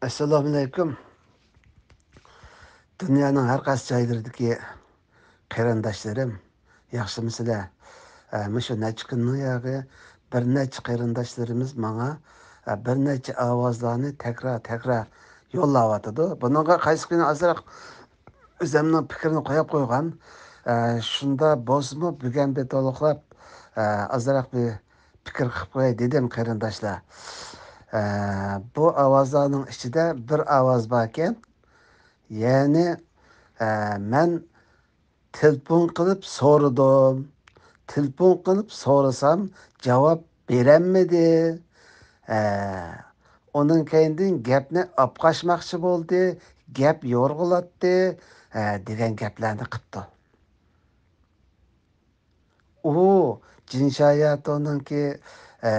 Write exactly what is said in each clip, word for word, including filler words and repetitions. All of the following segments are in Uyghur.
ئەسسالامۇئەلەيكۇم. دۇنيانىڭ ھەر قايسى جايلىرىدىكى قېرىنداشلىرىم، ياخشىمۇسىلەر؟ ئە، مۇشۇ نەچچە كۈندىن ياقى بىر نەچچە قېرىنداشلىرىمىز ماڭا، ئە، بىر نەچچە ئاۋازلارنى تەكرار، تەكرار يوللاۋاتىدۇ. بۇنىڭغا قايسى كۈنى ئازراق ئۆزۈمنىڭ پىكرىنى قويۇپ قويغان. ئە، شۇندا بولسىمۇ بۈگۈن بىر تولۇقلاپ، ئە، ئازراق بىر پىكىر قىلىپ قوياي دېدىم، قېرىنداشلار. ئە، بۇ ئاۋازلارنىڭ ئىچىدە بىر ئاۋاز باركەن، يەنى، ئە، مەن تېلېفون قىلىپ سورىدىم. تېلېفون قىلىپ سورىسام، جاۋاب بېرەلمىدى. ئە، ئۇنىڭ كەينىدىن گەپنى ئاپقاچماقچى بولدى، گەپ يورغىلاتتى، ئە، دېگەن گەپلەرنى قىپتۇ. ئۇ جىن شاياتۇنىڭكى، ئە،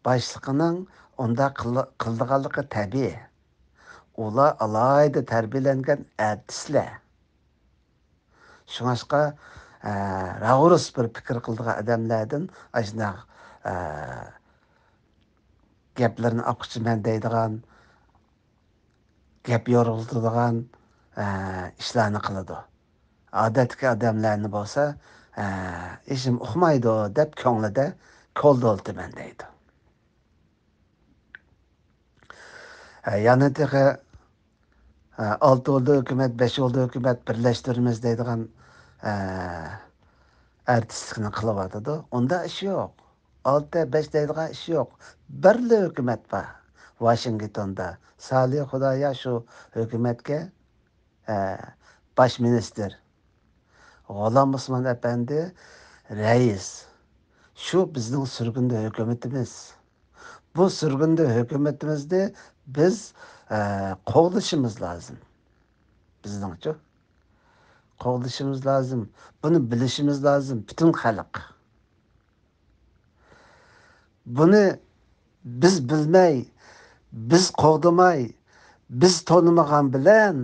باشلىقىنىڭ ئۇنداق قىل-، قىلىدىغانلىقى تەبىئىي. ئۇلار ئالاھىدە تەربىيەلەنگەن ئارتىسلار. شۇڭاشقا، ئە، راۋۇرۇس بىر پىكىر قىلىدىغان ئادەملەردىن ئاشۇنداق، ئە، گەپلىرىنى ئاققۇچىمەن دەيدىغان، گەپ يورغىلىتىدىغان، ئە، ئىشلارنى قىلىدۇ. ئادەتتىكى ئادەملەرنى بولسا، ئە، ھېچنېمە ئۇقمايدۇ دەپ كۆڭلىدە كولدۇرلىتىمەن دەيدۇ. ئە، يەنە تېخى، ئە، ئالتە بولدى ھۆكۈمەت، بەش بولدى ھۆكۈمەت، بىرلەشتۈرىمىز دەيدىغان، ئە، ئارتىسلىقنى قىلىۋاتىدۇ. ئۇنداق ئىش يوق. ئالتە، بەش دەيدىغان ئىش يوق. بىرلا ھۆكۈمەت بار ۋاشىنگتوندا. سالىھ خۇدايار شۇ ھۆكۈمەتكە، ئە، باش مىنىستىر. غۇلام ئوسمان ئەپەندى رەئىس. شۇ بىزنىڭ سۈرگۈندە ھۆكۈمىتىمىز. بۇ سۈرگۈندە ھۆكۈمىتىمىزنى بىز، ئە، قوغدىشىمىز لازىم. بىزنىڭچۇ؟ قوغدىشىمىز لازىم. بۇنى بىلىشىمىز لازىم، پۈتۈن خەلق. بۇنى بىز بىلمەي، بىز قوغدىماي، بىز تونۇمىغان بىلەن،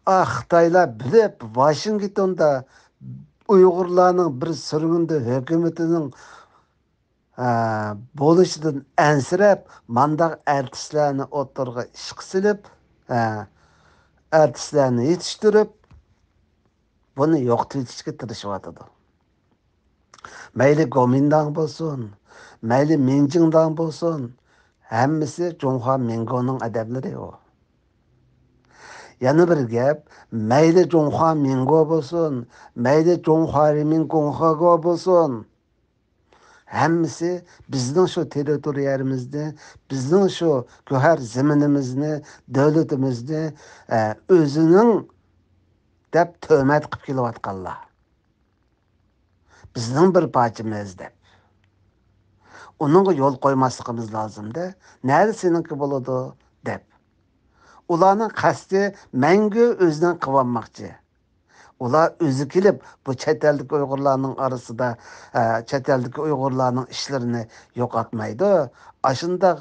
ئا، خىتايلار بىلىپ، ۋاشىنگتوندا ئۇيغۇرلارنىڭ بىر سۈرگۈندە ھۆكۈمىتىنىڭ، ئا، بولۇشىدىن ئەنسىرەپ، مانداق ئارتىسلارنى ئوتتۇرىغا ئىشقا سېلىپ، ئا، ئارتىسلارنى يېتىشتۈرۈپ، بۇنى يوقىتىۋېتىشكە تىرىشىۋاتىدۇ. مەيلى گومىنداڭ بولسۇن، مەيلى مىنجىڭداڭ بولسۇن، ھەممىسى جۇڭخۇا مىنگونىڭ ئادەملىرى ئۇ. يەنە بىر گەپ، مەيلى جۇڭخۇا مىنگو بولسۇن، مەيلى جۇڭخۇا رېمىن گۇڭخېگو بولسۇن، ھەممىسى بىزنىڭ شۇ تېررىتورىيەمىزنى، بىزنىڭ شۇ گۆھەر زېمىنىمىزنى، دۆلىتىمىزنى، ئە، ئۆزىنىڭ دەپ تۆھمەت قىلىپ كېلىۋاتقانلار. بىزنىڭ بىر پارچىمىز دەپ. ئۇنىڭغا يول قويماسلىقىمىز لازىم-دە، نەدە سېنىڭكى بولىدۇ دەپ. ئۇلارنىڭ قەستى مەڭگۈ ئۆزىنىڭ قىلىۋالماقچى. ئۇلار ئۆزى كېلىپ بۇ چەت ئەلدىكى ئۇيغۇرلارنىڭ ئارىسىدا، ئە، چەت ئەلدىكى ئۇيغۇرلارنىڭ ئىشلىرىنى يوقاتمايدۇ. ئاشۇنداق،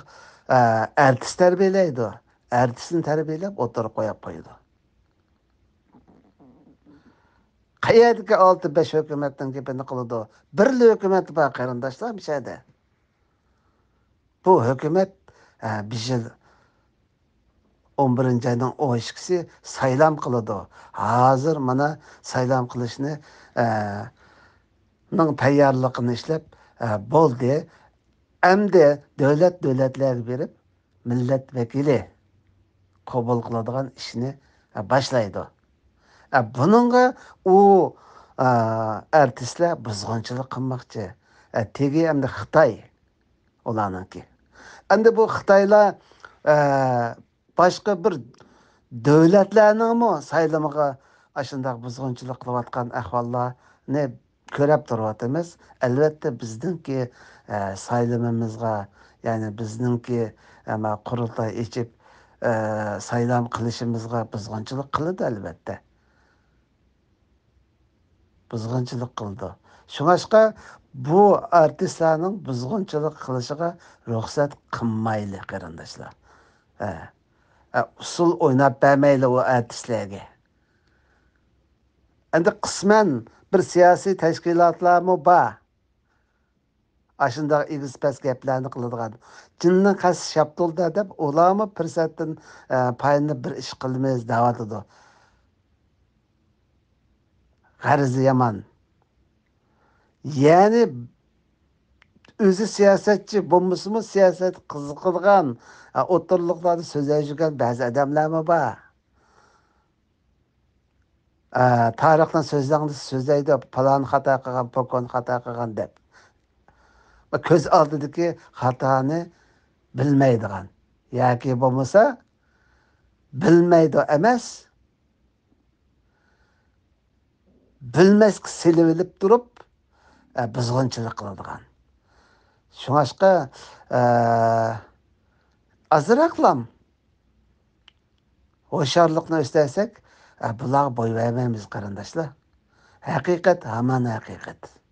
ئە، ئارتىس تەربىيەلەيدۇ. ئارتىسنى تەربىيەلەپ ئوتتۇرىغا قويۇپ قويىدۇ. قەيەردىكى ئالتە بەش ھۆكۈمەتنىڭ گېپىنى قىلىدۇ؟ بىرلا ھۆكۈمەت بار، قېرىنداشلار، مۇشۇ يەردە. بۇ ھۆكۈمەت، ئە، بىر يىل ئون بىرىنچى ئاينىڭ ئون ئىككىسى سايلام قىلىدۇ. ھازىر مانا سايلام قىلىشنى، ئە، نىڭ تەييارلىقىنى ئىشلەپ، ئە، بولدى. ئەمدى دۆلەت دۆلەتلەرگە بېرىپ، مىللەت ۋەكىلى قوبۇل قىلىدىغان ئىشنى، ئە، باشلايدۇ. ئە، بۇنىڭغا ئۇ، ئە، ئارتىسلار بۇزغۇنچىلىق قىلماقچى. ئە، تېگى ئەمدى خىتاي ئۇلارنىڭكى. ئەمدى بۇ خىتايلار، ئە، باشقا بىر دۆلەتلەرنىڭمۇ سايلىمىغا ئاشۇنداق بۇزغۇنچىلىق قىلىۋاتقان ئەھۋاللارنى كۆرۈپ تۇرۇۋاتىمىز. ئەلۋەتتە، بىزنىڭكى، ئە، سايلىمىمىزغا، يەنى بىزنىڭكى، ئەمما قۇرۇلتاي ئېچىپ، ئە، سايلام قىلىشىمىزغا بۇزغۇنچىلىق قىلىدۇ، ئەلۋەتتە. بۇزغۇنچىلىق قىلىدۇ. شۇڭاشقا بۇ ئارتىسلارنىڭ بۇزغۇنچىلىق قىلىشىغا رۇخسەت قىلمايلى، قېرىنداشلار. ئە، ئە، ئۇسسۇل ئويناپ بەرمەيلى ئۇ ئارتىسلارغا. ئەمدى قىسمەن بىر سىياسىي تەشكىلاتلارمۇ بار. ئاشۇنداق ئېگىز-پەس گەپلەرنى قىلىدىغان. جىننىڭ قەستى شاپتۇلدا دەپ، ئۇلارمۇ پۇرسەتتىن، ئە، پايدىلىنىپ بىر ئىش قىلىمىز دەۋاتىدۇ. غەرىزى يامان. يەنى ئۆزى سىياسەتچى بولمىسىمۇ، سىياسەت قىزىقىدىغان، ئە، ئوتتۇرىلىقلاردا سۆزلەپ يۈرگەن بەزى ئادەملەرمۇ بار. ئە، تارىخنى سۆزلەڭ دېسە سۆزلەيدۇ، پالان خاتا قىلغان، پوكون خاتا قىلغان دەپ. كۆز ئالدىدىكى خاتانى بىلمەيدىغان ياكى بولمىسا بىلمەيدۇ ئەمەس، بىلمەسكە سېلىۋېلىپ تۇرۇپ، ئە، بۇزغۇنچىلىق قىلىدىغان. شۇڭاشقا، ئە، ئازراقلام ھوشيارلىقنى ئۆستۈرسەك، ئە، بۇلارغا بوي بەرمەيمىز، قېرىنداشلار. ھەقىقەت ھامان ھەقىقەت.